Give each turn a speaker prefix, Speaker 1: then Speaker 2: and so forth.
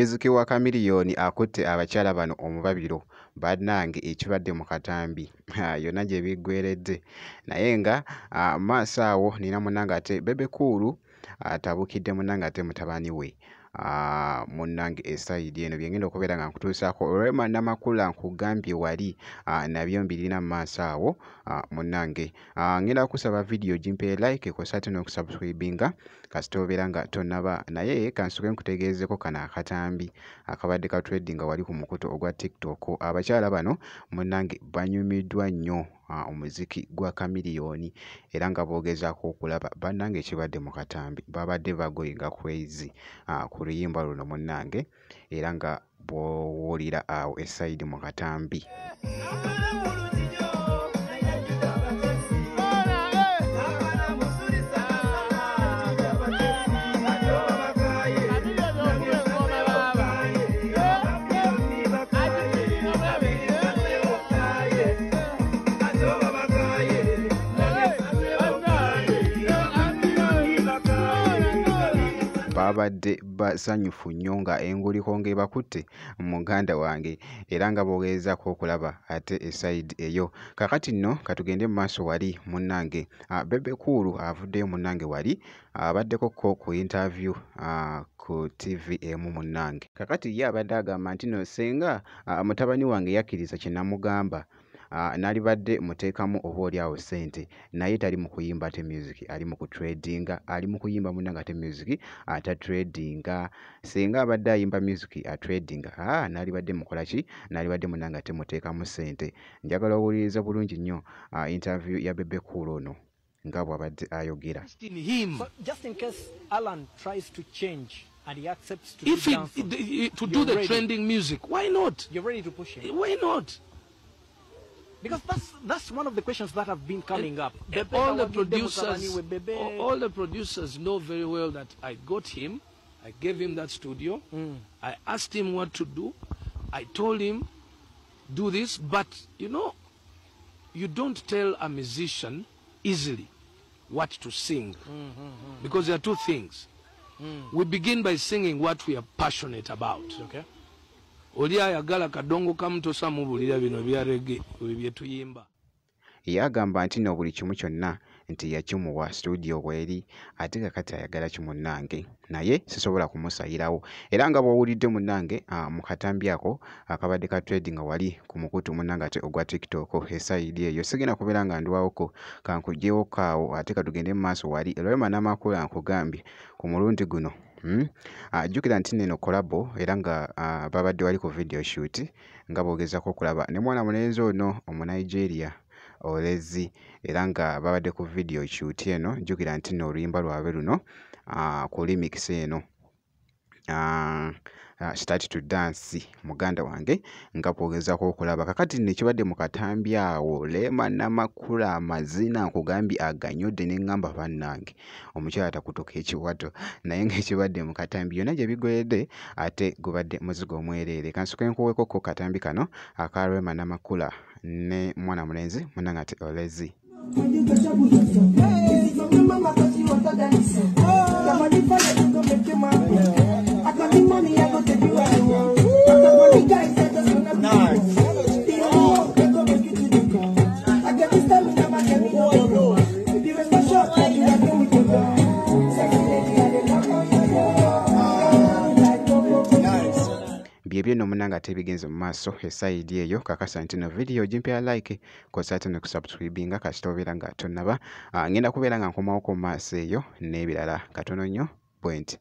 Speaker 1: Music wa Chameleone akutte abakyala bano omubabiro bannange ekibadde mu katambi yonna gye biggweredde naye nga maaso awo nina munnange ate Bebe Cool atabukidde munnange ate mutabani we munnange esayidi eno byengenda okubeera nga nkutuusaako. Rema Namakula nkugambye wali nabyo mbirina mu maaso awo munnange. Ngenda kusaba vidiyo gimpe like kw'ossa ate n'okusubscribinga kasita obeera nga tonnaba, naye kansooke nkutegeezeeko kano akatambi akabadde ka tradinga wali ku mukutu ogwa TikTok. Abakyala bano munnange banyumiddwa nnyo omuziki gwa Chameleone era nga boogezaako okulaba bannange ekibadde mu katambi babadde bagoyinga crazy ku luyimba luno munnange era nga bw'owulira awo esayidi mu katambi. Babadde basanyufu nnyo nga enguliko ng'ebakutte muganda wange era nga boogezaako okulaba ate esayidi eyo. Kaakati nno katugende mu maaso wali munnange. Bebe Cool avuddeyo munnange wali abaddeko ko ku interview ku TV emu munnange. Kaakati ye abadde agamba nti nno singa mutabani wange yakkiriza kye namugamba nalibadde muteekamu oba oli awo ssente, naye tali mu kuyimba ate music, ali mu kutradinga, ali mu kuyimba munnange ate music atatradinga. Singa abadde ayimba music atradinga, nalibadde mukola ki? Nalibadde munnange ate muteekamu ssente. Njagala owulirize bulungi nnyo interview ya Bebe Cool ono nga bw'abadde ayogera.
Speaker 2: So just in case Alan tries to change and he accepts to
Speaker 3: if
Speaker 2: do
Speaker 3: he,
Speaker 2: dancehall,
Speaker 3: to do the
Speaker 2: ready.
Speaker 3: Trending music, why not?
Speaker 2: You're ready to push him.
Speaker 3: Why not?
Speaker 2: Because that's one of the questions that have been coming up.
Speaker 3: All the producers know very well that I got him, I gave him that studio, I asked him what to do, I told him, do this, but you know, you don't tell a musician easily what to sing, because there are two things. We begin by singing what we are passionate about.
Speaker 2: Okay.
Speaker 3: Oli ayagala kadongo kamutosa mubulira bino bya reggae bye tuyimba.
Speaker 1: Yagamba nti no buli kimu kyonna nti yakimuwa studio bweri ate kakati ayagala kimunnange naye sisobola kumusayirawo. Era nga bw'owulidde munnange mu katambi ako akabadde ka trading wali ku mukutu munnange ate ogwa TikTok esayidi eyo sigenda kubeera nga ndwawoko kankuggyewo kaawo ate katugende mu maaso wali. Rema Namakula nkugambye ku mulundi guno jjukira nti neno collabo era nga babadde wali ku video shoot nga boogezaako okulaba ne mwana mulenzi ono Omunigeria Olezi era nga babadde ku video shoot eno. Jjukira nti nno oluyimba lwabwe luno ku remix eno Start to Dance muganda wange nga bwogezaako okulaba. Kakati nno ekibadde mu katambi awo Rema Namakula amazina nkugambye aganyodde ne ŋŋamba bannange omukyala takutuka ekiwato, naye ng'ekibadde mu katambi yonna gye biggweredde ate gubadde muzigo omwereere. Kansooke nkuweeko ko katambi kano aka Rema Namakula ne mwana mulenzi munnange ate Olezi. Byebyo nno munnange ate ebigenze mu maaso esayidi eyo. Kakasa nti no vidiyo gimpya like kw'ossa ate n'okusubscribinga kasita obeera nga tonnaba. Ngenda kubeera nga nkomawoko mu maaso eyo n'ebirala katono nnyo bwe nti.